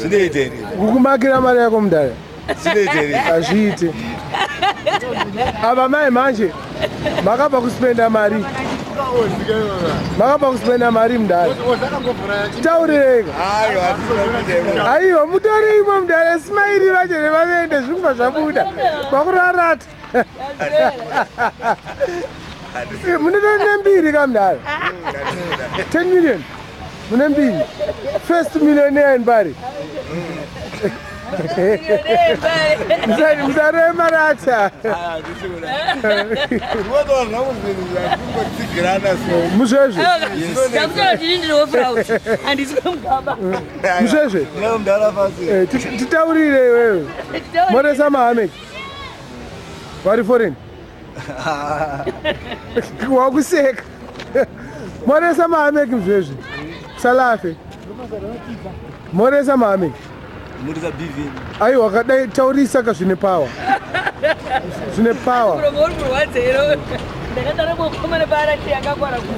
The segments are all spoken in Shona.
Zvinoita here? Kukumakira mari yako mudhara. Zvinoita here? Hazviite. Ava mai manje makabva kuspenda mari. Makabva kuspenda mari mudhara. Taurireka. Aiwa, hatisi Aiwa mutori imwe mudhara smairi vacho nevavende zviri kubva zvabuda. Kwakurarata. Mune nembiri ka mudhara. 10 million. Mune mbiri. First millionaire in Bari. Musarema marata. Muzvezve. Muzvezve. Titaurire iwewe. Moresa Mohammed. Vari foreign. Wakuseka. Moresa Mohammed muzvezve. Salafe. Moresa Mohammed. Murisa BV. Aiwa kadai taurisa ka zvine power. Zvine power.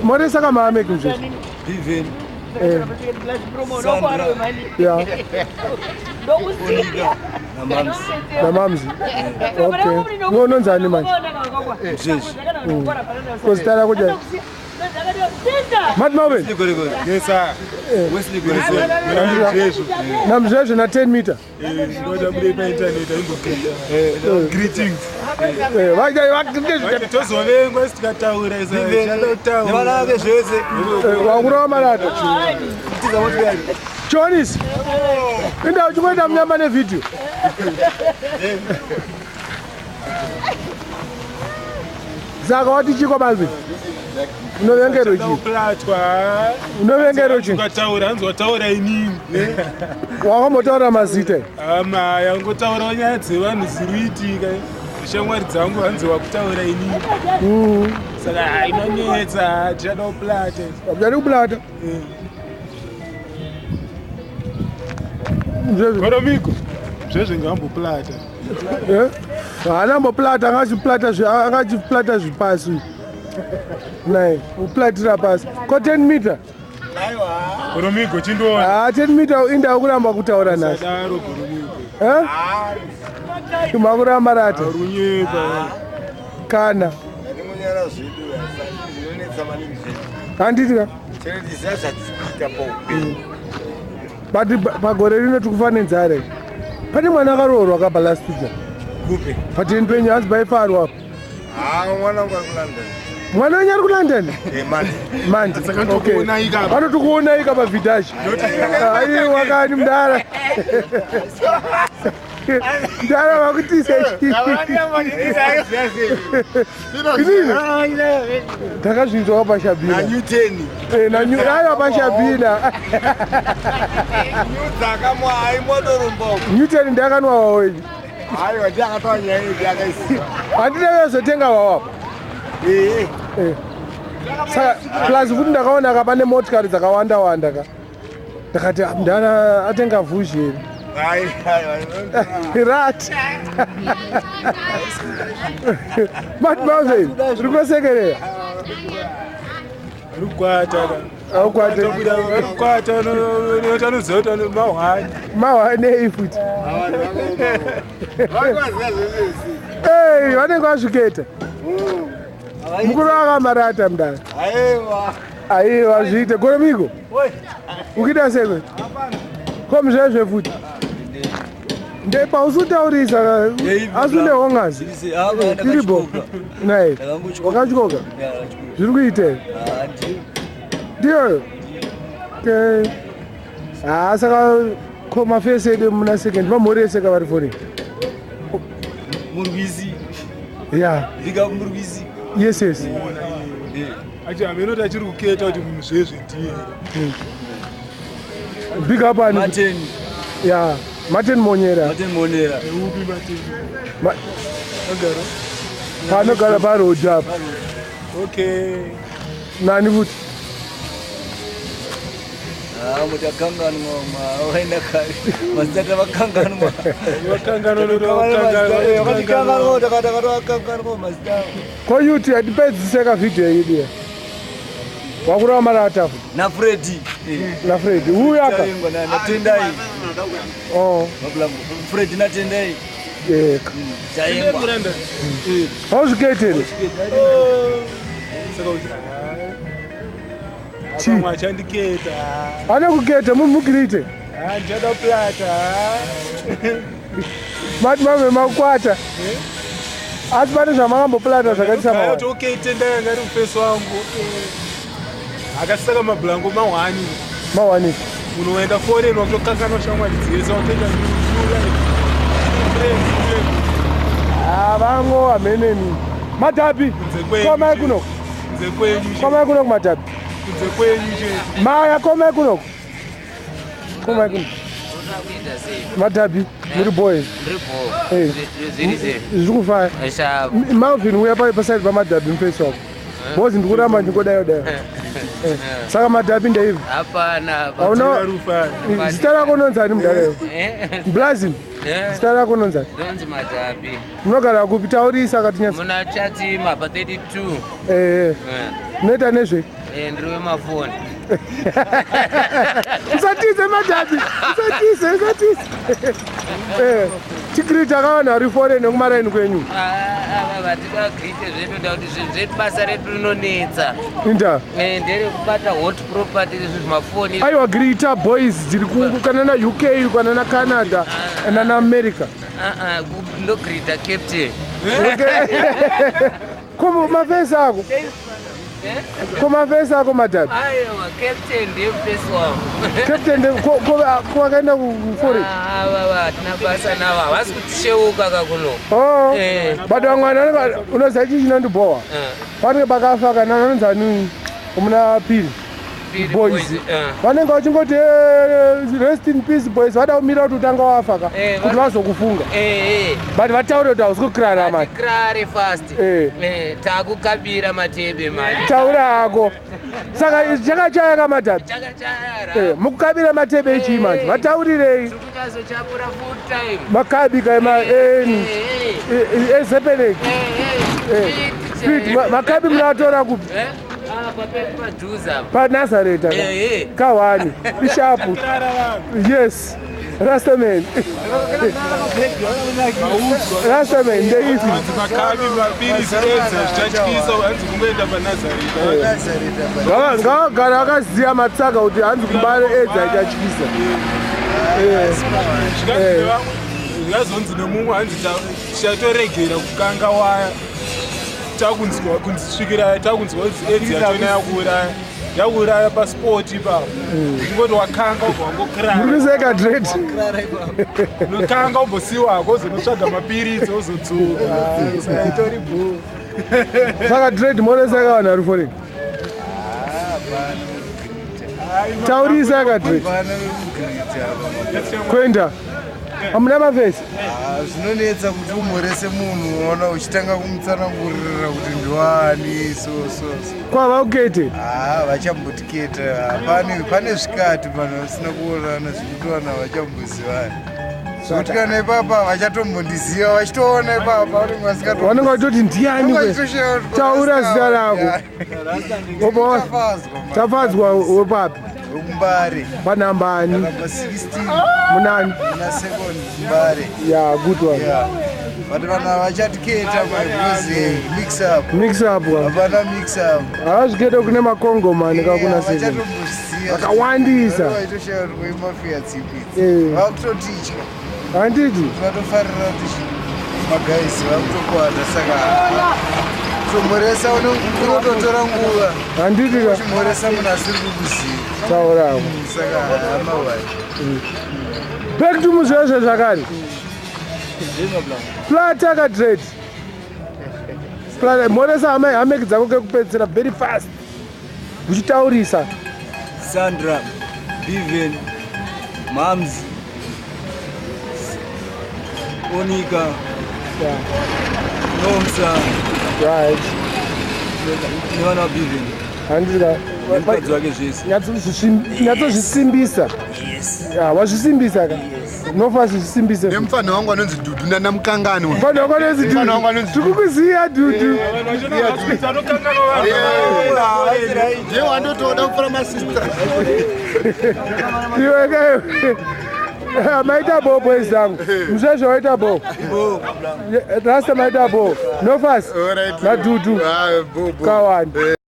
Moresa ka Mohammed muzvezve. BV. Yeah. Namamzi. Okay. Unonzani manje? Kozita rako jai. Mad Marvin. Yes, sir. Wesley Gore. Namzvezve na 10 meter. Ndinoda kude painternet aimbopinda. Greetings. Vaita Tozovengwa isi tikataura isa. Nevana vake zvese. wakurova marata. Jonis. Inda uchingoita munyama nevhidhiyo. Saka wati chiko Balvin? Unovengero chii? Kuplatwa. Unovengero chii? Ukataura hanzi wataura inini. Wakambotaura mazita. Ama yangotaurawo nyaya dzevanhu dziri kuitika. Shamwari dzangu hanzi wakutaura inini. Saka inonetsa tichada kuplata. Uchada kuplata. Mzvezve. Goromiko. Zvezve ngamboplata. Haana mboplata angachiplata angachiplata zvipasi. Nai, kuplatira pasi. Ko 10 meter? Goromiko chindoona. Ah, 10 meter inda kuramba kutaura nhasi. Sadaro Goromiko. Eh? Makuramba rata. Runyepa. Kana. Ndinonyara zvedu zvinonetsa maningi zvedu. Handiti ka? Chero zvatikuita paupenyu. But pagore rino tikufa nenzara. Pane mwana akaroorwa akabva last week. Kupi? Pateni penyu hanzi paifarwa. Ah, mwana wangu ari kuLondon. Mwana wenyu ari kuLondon? Eh, manje. Manje. Saka ndokuonai ka. Vanotokuonai ka pavhidhashi. Aiwa kani mudara. Mudara vakutisa chii? Inini? Ndakazvinzwa pashabhina. Newton. Eh, aiwa pashabhina. Newton aimotorumba. Newton ndakanwa wawenyu. Aiwa ndiye akataura nyaya iyi ndiye akaisiya. Handina kuzotenga wawapo. Eh. Eh. Saka plus futi ndakaona ka pane motikari dzakawanda wanda ka. Ndakati "Ah, mudhara atenga vhuzhi here. Ai, ai, Rat. Mad Marvin, uri kusekerera. Rukwata. Aukwate. Rukwata unotonoziva kuti mahwani. Mahwani futi. Vakaziva zvese. Hey, vanenge vasviketa. Mukuru akamarata mudhara. Aiwa. Aiwa zviite goromiko. Ukuita sekwe. Ko muzvezve futi. Ndepausutaurisa asi une hongazi. Tiribo. Nai. Wakatyoka. Zviri kuite. Ndiyoyo. Okay. Ah, saka ko mafesi edu muna second vamhoreseka vari foni. Murwizi. Yeah. Big up Murwizi. Yes, yes. Achi amenoti achiri kuketa kuti munhu zvezve ndiye. Big up ani. Martin. Yeah. Martin Monyera. Martin Monera. Upi Martin. Agara. Panogara paroad apa. Okay. Nani futi? Ah, mutakanganwa waenda kare. Mazita tavakanganwa. Vakanganwa Vakatikanganwa takatakakanganwa mazita. Ko yuti hatipedzise ka video yedu ya. Wakurava marata futi. Na Freddy. Na Freddy. Uyu aka. Na Tendai. Oh. Mablango. Fred natendai. Yeka. Taengwa. Muranda. Hauzviketeri. Saka kuti Chi. pamwe achandiketa. Ane kuketa mumukirite. Ndichada plata. Mati mame makwata. Asi pane zvamakamboplata zvakaitisa Kaya mawani. kuti okay tendai anga ari mufesi wangu. Akasaka mablango mahwani. Mawani. Unoenda foreign wakutokanganwa shamwari dzese wakutoita new life. Friends, friends. Ah, vango hameneni. Madhabi. Kunze kwenyu. Komai kuno. Kunze kwenyu. che. Komai kuno kumadhabi. Kunze kwenyu che. Maya komai kuno. Komai kuno. Unoda kuita sei? Madhabi. Muri boys. Ndiri bho. Eh. Zviri sei? Zviri kufaya. Sharp. Malvin uya paside pamadhabi mufesi wako. Boys ndikuramba ndingodayo dayo. Eh. Saka madhabi ndeivi. Hapana. hapana. Hauna Rufa. zita rako unonzani mudhareyo? Eh? Blazin. Eh? Zita rako unonzani? Ndonzi Madhabi. Munogara kupi? Taurisa katinyatsa. Muna Chatima pa 32. Eh. Eh. Munoita nezvei? Eh, ndiri wemafoni. Usatize madhabi. Usatize, usatize. Eh. Chikiriti akawana ari foreign nekumaraini kwenyu. Ah, ava vatida grite zvedu nda kuti zvinhu zvedu basa redu rinonetsa. Inda. Eh, nderekubata hot property izvi zvimafoni. Aiwa Greater boys dziri kana na UK kana na Canada na na America. Ah, ah, ndogrita captain. Okay. Ko mafesi ako? Ko mafesi ako madhabi? Aiwa, captain ndiye mufesi wangu. Captain ko wakaenda ku foreign? Ah, ava hatina basa navo havasi kutisheuka kakuno. Oh. Eh. But vamwe vanhu unoziva chii chinondibhowa? Eh. Panenge pakafa kana anonzani muna piri. Piri Boys. boys, eh. Vanenge vachingoti "Eh, rest in peace boys vada kumira kuti utanga wafa ka Eh, kuti vazokufunga. Eh, eh. But vataure kuti hausi kukrara mani. Atikrare fast. Eh. Eh, takukabira matebe mani. Taura hako. Saka chakachaya kamadhabi. Chakachayara. Eh, mukukabira matebe echii manje? Vataurirei. Tikuchazochapura full time. Makabi kaema Eh, eh, ezepereki. eh, eh. Speed makabi munatora kupi? Eh? Ah, papedu padhuze apa. Panazareta. ka? Eh, eh. Kawani. Ishapu. Yes. Rastaman. Rastaman ndeipi? Hanzi makabi mapirisi edza zvichatyisa hanzi kungoenda panazareta. Ngava- Ngavagara vakaziya matsaka kuti hanzi kumbare edza ichatyisa. Zvikanzi nevamwe zvikazonzi nemumwe hanzi tichatoregera kukanga waya takunzwa kunzisvikira takunzwa kunzi edzi yachona yakuuraya yakuuraya pasipoti ipapo uchingoti wakanga ubva Muri wangokrara kuseka dread. unokanga umbosiwako uzonotsvaga mapiritsi uzodzoka Saka itori bhoo Saka dread moreseka vanhu vari foreign. Taurisa ka dread. Hapana vekugrita apa. Kuenda. Hamuna mafesi. Ah, zvinonetsa kuti umhorese munhu unoona uchitanga kumutsanangurira kuti ndiwani so so so Kwava kukete. Ah, vachambotiketa hapane pane zvikati vanhu vasina kuonana zvekuti vanhu havachambozivani zvokuti kana ipapa vachatombondiziva vachitoona ipapa vanenge vasingato- Vanenge vachitoti ndiani Vanenge kwe? vachitoshaya kuti Taura zita rako. Obva wa- Tafadzwa, man. Tafadzwa wepapi? Wekumbare Panhamba ani? namba 16 Munani? muna second mbare Yeah, good one. Yeah. But vanhu havachatiketa my because mix up Mix up wa. hapana mix up Havazvikete kune makongo mani kakuna seven. vachatombozviziva Vakawandisa. vaitoshaya kuti kuimafia tsipi Eh. vakutotitya Handiti? vatofarira kuti magaisi vakutokwata saka kutomhoresa unototora nguva Handiti ka? uchimhoresa munhu asiri kukuziva Taura hako. saka hamawai Back to muzvezve zvakare. Plata ka dread. Plata moresa hama hameki dzako kekupedzisira very fast. Uchitaurisa. Sandra, Vivian, Mams, Onika, Yeah. Nomsa, Right. nevana vaBivian Handiti ka? nemukadzi wake zvese. Nyatsozvisimbisa. Yeah, wazvisimbisa ka? Unofa zvisimbise. Nemufana wangu anonzi Dudu nanamukanganwa. Mfana wako anonzi Mfana wangu Dudu. anonzi Tikukuziya Dudu. vanhu vachona vasikuti anokanganwa vanhu Ndiye wandotoda kupfura masista. Iwe ka. Maita bo, boys zangu. Mzvezvo waita bo. Rasta maita bo. Nofas. Alright. Nadudu. Ah, bo, bo. Kawani.